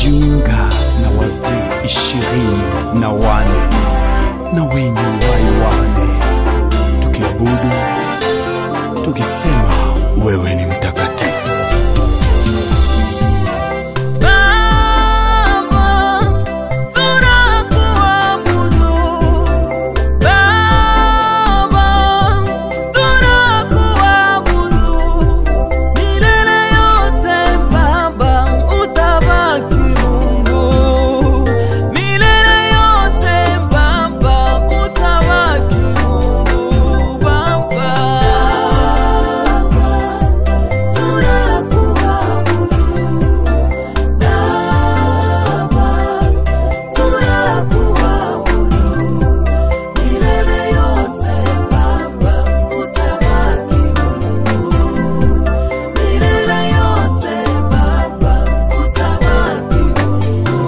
Tunajiunga na wazee 24 na wenye uhai 4, tukiabudu tukisema wewe ni mtakatifu. Baba, tunakuabudu. Baba, tunakuabudu. Milele yote Baba, utabaki Mungu. Milele yote Baba, utabaki Mungu. Baba, tunakuabudu. Baba, tunakuabudu. Milele yote Baba, utabaki Mungu. Milele yote Baba, utabaki Mungu.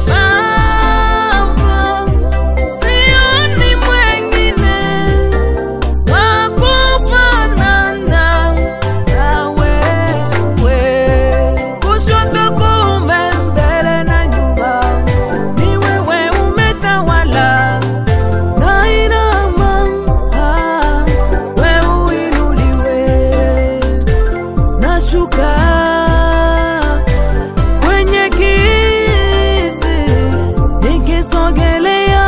Baba, sioni mwengine wa kufanana na wewe. Kushoto, kuume, mbele na nyuma, ni wewe umetawala. Nainama, wewe uinuliwe. Nashuka kwenye kiti nikisogelea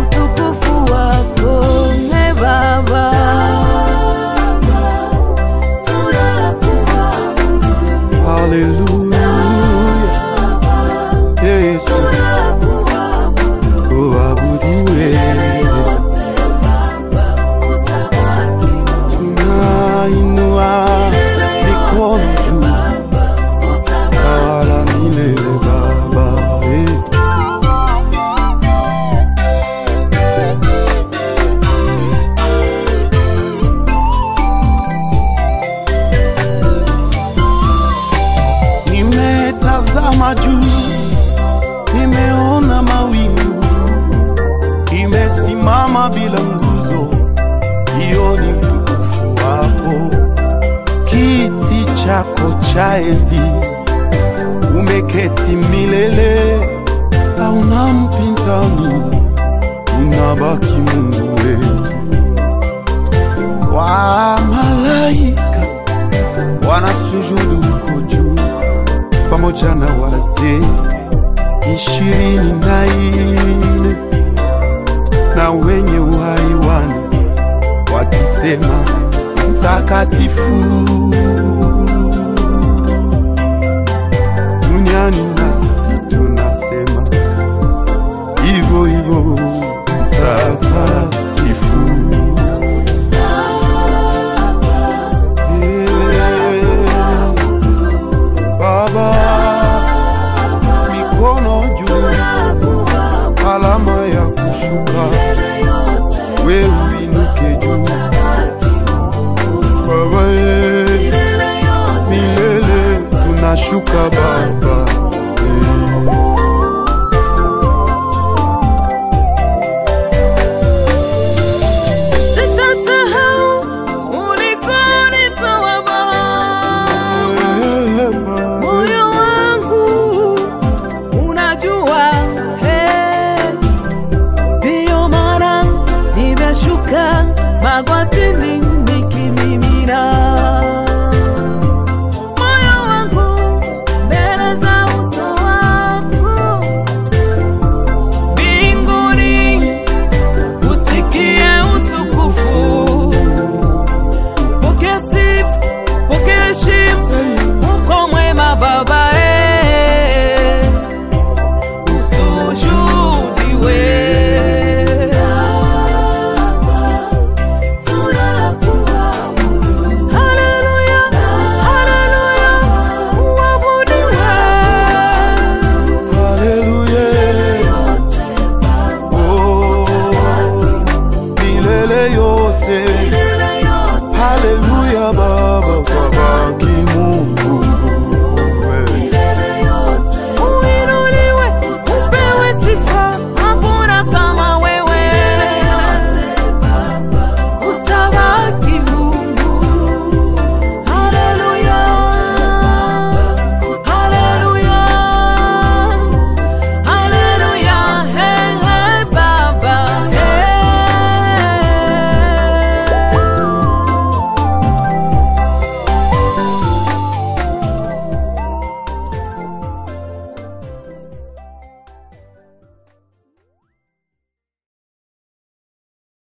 utukufu wako, e Baba. Tunakuabudu. Haleluya, Yesu Tunakuabudu. uabudiwe. Yote Baba, utabaki Mungu. Tunainua mikono juu, Baba, utabaki tawala milele Baba. Nimetazama juu, nimeona mawingu, imesimama bila nguzo, hiyo ni utukufu wako. Kiti chako cha enzi umeketi milele, hauna mpinzani, unabaki Mungu wetu. Wa malaika wanasujudu huko juu pamoja na wazee 24 na wenye uhai 4, wakisema mtakatifu. Duniani nasema